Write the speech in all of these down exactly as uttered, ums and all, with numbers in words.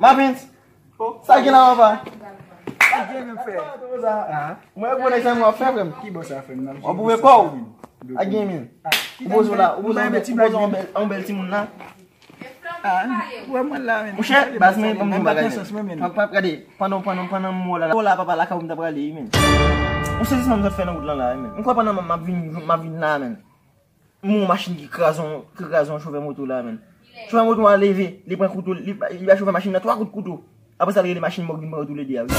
Papens, sa gen la, papa? Sa gen menm, frè? Mwen, gwo nèg sa, mwen ap fè, frè m. Ki bò sa, frè m? W ap ouvè kò w. A gen, men. Ou poze w la, ou poze w bèl, ou poze w bèl, yon bèl timoun la. Ah, wè mwen la, men. Monchè, baz, men, ban m di yon bagay, men. Pa, pa, gade, pandan, pandan, pandan m wè w la, w la, papa, lakay ou m ta prale, men. Yon sezisman m sot fè nan wout lan la, men. M kwè pandan m, m ap vin, m ap vin la, men. M wè yon machin ki kraze yon, ki kraze yon chofè moto la, men. Chofè moto a leve, li pran kouto, li, li ba chofè machin nan twa kout kouto. Apre sa, li rele machin mòg, li mòg toulede a, wi.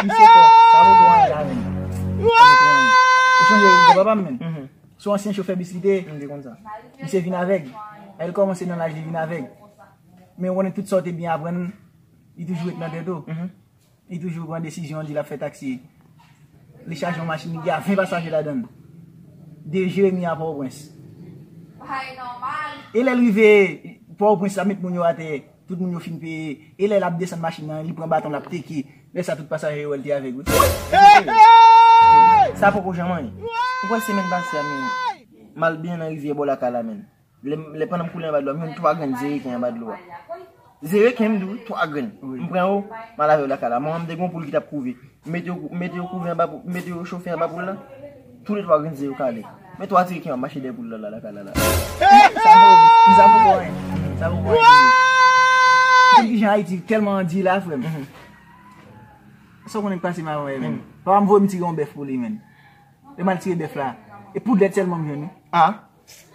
Misye fò, sa vo bon anyen la, men. Sa vo bon anyen. Ou sonje, papa m, men. Se yon ansyen chofè bis li te ye. M te konn sa. Misye vin avèg. Lè l kòmanse nan laj li vin avèg. Men ou konnen tout sa w te byen aprann, li toujou ret nan tèt ou. Li toujou pran desizyon, di l ap fè taksi. Li chaje yon machin, li gen ven pasaje ladan l. De Jeremi a Pòtoprens. E lè l rive Pòtoprens, l ap met moun yo atè. Tout moun yo fin peye. E lè l ap desann machin nan, li pran baton, l ap teke. Lè sa, tout pasaje yo wè l te avèg, wi. Sa poko janm anyen. Ou kwè semèn pase a, men, m al byen nan rivyè bò lakay la, men. Lè, lè pandan m koule anba dlo a, m jwenn twa grenn zereken anba dlo a. Zereken, m di w, twa grenn. M pran yo, m al avè yo lakay la. Manman m te gen yon poul ki t ap kouve. M mete yo, m mete yo kouve anba pou, m mete yo chofe anba poul la. Toulètwa grenn ze yo kale. Men twa zereken ap mache dèyè poul la, la, lakay la, la. Sa poko anyen. Sa poko anyen. Konn kijan Ayiti tèlman di la, frè m. Sa w konnen k pase m avan, men. Papa m voye m tire yon bèf pou li, men. Lè m al tire bèf la, e poudlèt sèlman m jwenn, wi. Ah.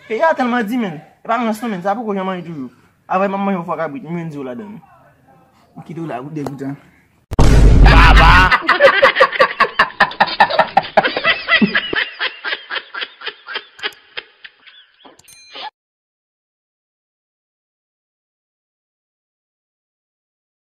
Peyi a tèlman di, men. E pa rans non, men. Sa poko janm anyen toujou. Avè m ap manje yon fwa kabrit, m jwenn di w ladan l. M kite w la, ou degoutan. Baba!